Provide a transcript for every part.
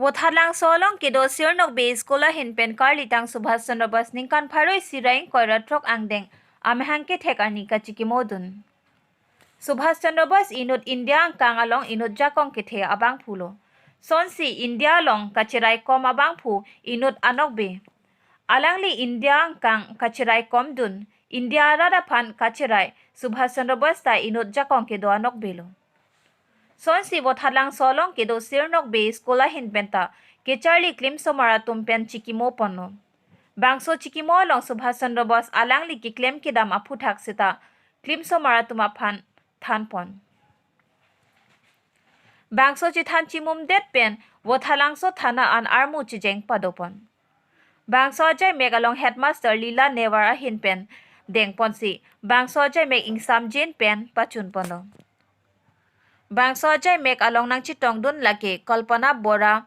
Wothalang solong kido sirnok be school hinpen karlitang Subhash Chandra Bose ningkan pharoi siraing koira trok angdeng amehangke thek ani kachikimodun. Subhash Chandra Bose inut India angkang along inut jakong kithe abang phulo. Sonsi India long kachirai kom abang phu inut anok be. Alangli India angkang kachirai kom dun India rada phan kachirai Subhash Chandra Bose ta inut jakong kido anok belo. Sonsi wothalang solong kido sirnok be skola hinpenta kecharli klim somara tumpen chikimo ponno. Bangso chikimo long Subhash Chandra Bose alangli ki klem kidam aphu thak sita klim somara tuma phan than pon. Bangso chi than chimum det pen wothalangso thana an armu chi jeng padopon. Bangso jai mek along headmaster Lila Newar a hinpen deng ponsi bangso jai mek ingsam jin pen pachun pono. Bangso jai mek along nang chi tongdun lake Kalpana Bora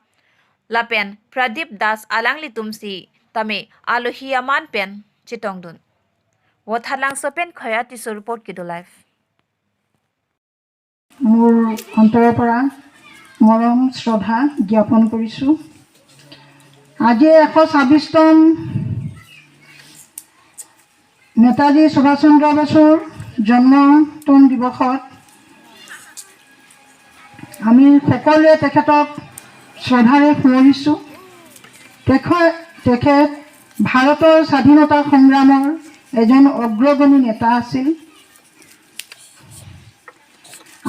lapen Pradip Das alangli tumsi tame alohiaman pen chitongdun. Wothalangso pen khaya tiso report kido live. মোৰ অন্তৰৰ পৰা মৰম শ্ৰদ্ধা জ্ঞাপন কৰিছোঁ। আজি 126তম নেতাজী সুভাষ চন্দ্ৰ বসুৰ জন্মতম দিৱসত আমি সকলোৱে তেখেতক শ্ৰদ্ধাৰে সুঁৱৰিছোঁ। তেখেত ভাৰতৰ স্বাধীনতা সংগ্ৰামৰ এজন অগ্ৰগণী নেতা আছিল।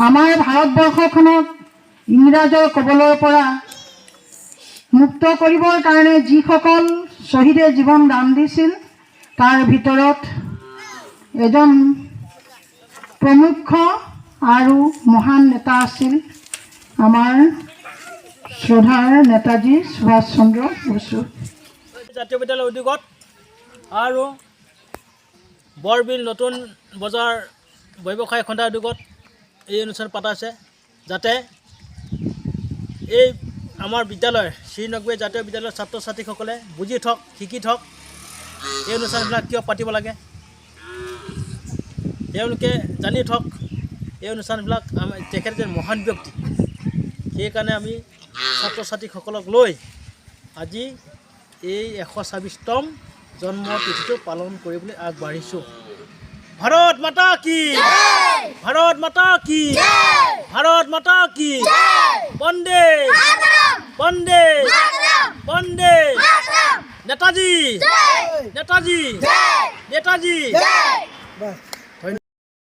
আমাৰ ভাৰতবৰ্ষখনক ইংৰাজৰ কবলৰ পৰা মুক্ত কৰিবৰ কাৰণে যিসকল শ্বহীদে জীৱন দান দিছিল, তাৰ ভিতৰত এজন প্ৰমুখ আৰু মহান নেতা আছিল আমাৰ শ্ৰদ্ধাৰ নেতাজী সুভাষ চন্দ্ৰ বসু। জাতীয় বিদ্যালয়ৰ উদ্যোগত আৰু বৰবিল নতুন বজাৰ ব্যৱসায় সন্থাৰ উদ্যোগত এই অনুষ্ঠান পতা হৈছে, যাতে এই আমাৰ বিদ্যালয়ৰ শ্ৰীনগৰী জাতীয় বিদ্যালয়ৰ ছাত্ৰ ছাত্ৰীসকলে বুজি থওক, শিকি থওক এই অনুষ্ঠানবিলাক কিয় পাতিব লাগে, তেওঁলোকে জানি থওক এই অনুষ্ঠানবিলাক। আমাৰ তেখেত এজন মহান ব্যক্তি, সেইকাৰণে আমি ছাত্ৰ ছাত্ৰীসকলক লৈ আজি এই 126তম জন্মতিথিটো পালন কৰিবলৈ আগবাঢ়িছোঁ। ভাৰত মাতা কি, ভাৰত মাতা কি, ভাৰত মাতা কি, বন্দে বন্দে বন্দে, নেতাজী, নেতাজী, নেতাজী।